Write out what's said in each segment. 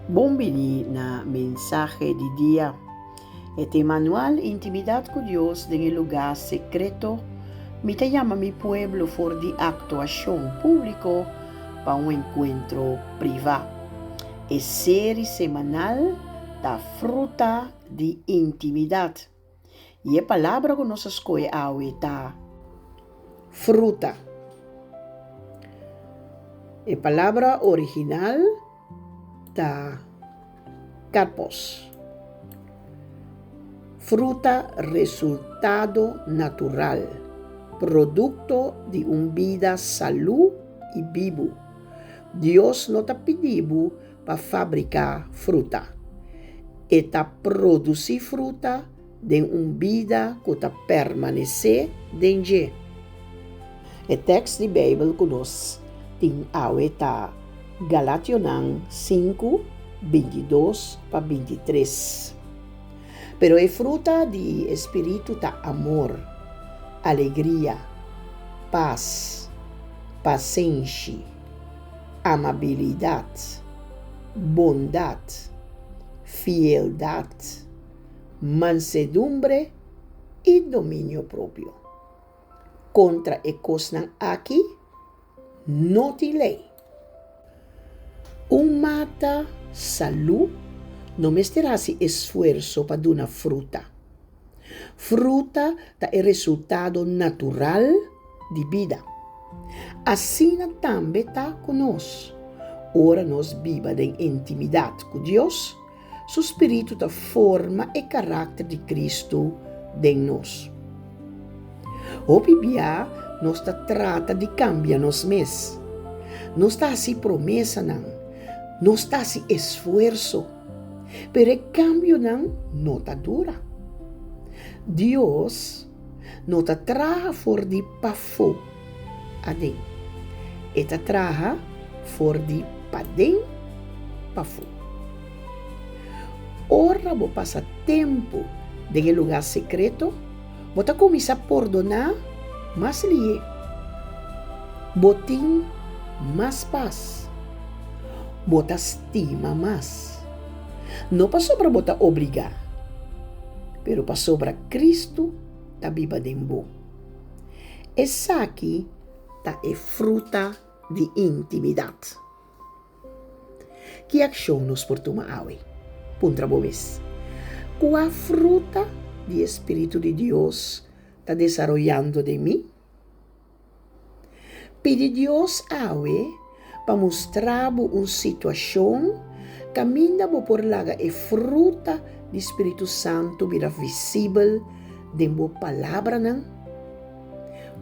Bon bini na Mensahe di Dia. E tema anual Intimidat ku Dios den e lugá sekreto, Mi ta yama mi pueblo for di aktuashon públiko pa un enkuentro privá. E seri semanal ta Fruta di Intimidat. I e palabra ku nos a skohe awe ta fruta. E palabra original ta karpos. Fruta resultado natural, produkto di un bida salú i bibu. Dios no ta pidi bo pa fabriká fruta. E ta produsí fruta den un bida ku ta permanesé den dje. E tèks di Beibel ku nos tin awe ta Galationan sinku, 22 pa 23. Pero e fruta di e spiritu ta amor, alegria, pas, pasenshi, amabilidat, bondat, fieldat, mansedumbre i dominio propio. Kontra e kosnan aki no tin lei. Un mata salú no mester hasi esfuerso pa duna fruta. Fruta ta e resultado natural di bida. Asina tambe ta ku nos. Ora nos biba den intimidat ku Dios, su spiritu ta forma e karakter di Kristu den nos. Hopi bia nos ta trata di kambia nos mes. Nos ta hasi promesanan, nos ta hasi esfuerso, pero e kambionan no ta dura. Dios no ta traha for di pafó aden. E ta traha for di paden pafó. Ora bo pasa tempu den e lugá sekreto, bo ta kuminsá pordoná mas lihé. Bo tin mas pas. Bo ta stima mas. No pasobra bo ta obligá, pero pasobra Kristu ta biba den bo. Esaki ta e fruta di intimidat. Ki akshon nos por tuma awe? Puntra bo mes, Kua fruta di e spiritu di Dios ta desaroyando den mi? Pidi Dios awe pa mustra bo un situashon kaminda bo por laga e fruta di spiritu santu bira visibel den bo palabranan,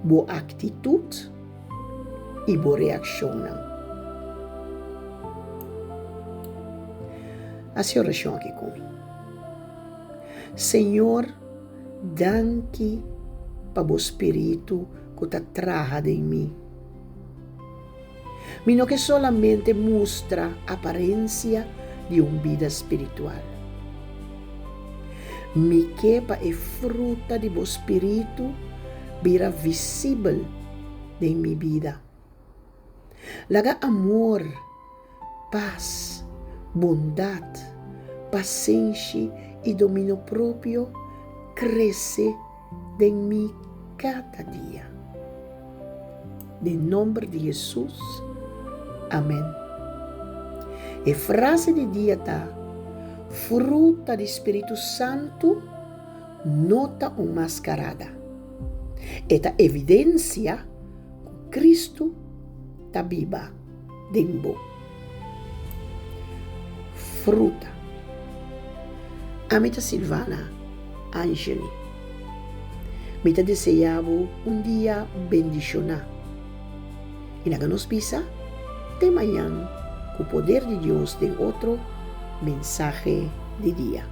bo aktitut i bo reakshonnan. Hasi orashon aki ku mi. Señor, danki pa bo spiritu ku ta traha den mi. Mi no ke solamente mustra aparensia di un bida spiritual. Mi ke pa e fruta di bo spiritu bira visibel den mi bida. Laga amor, pas, bondat, pasenshi i dominio propio krese den mi kada dia. Den nomber di Hesus, amen. E frase di dia ta, Fruta di Spiritu Santu no ta un maskarada. E ta evidensia ku Kristu ta biba den bo. Fruta. Ami ta Silvana Angeli. Mi ta desea bo un dia bendishoná. I laga nos bisa te mañan ku poder di Dios den otro mensahe di dia.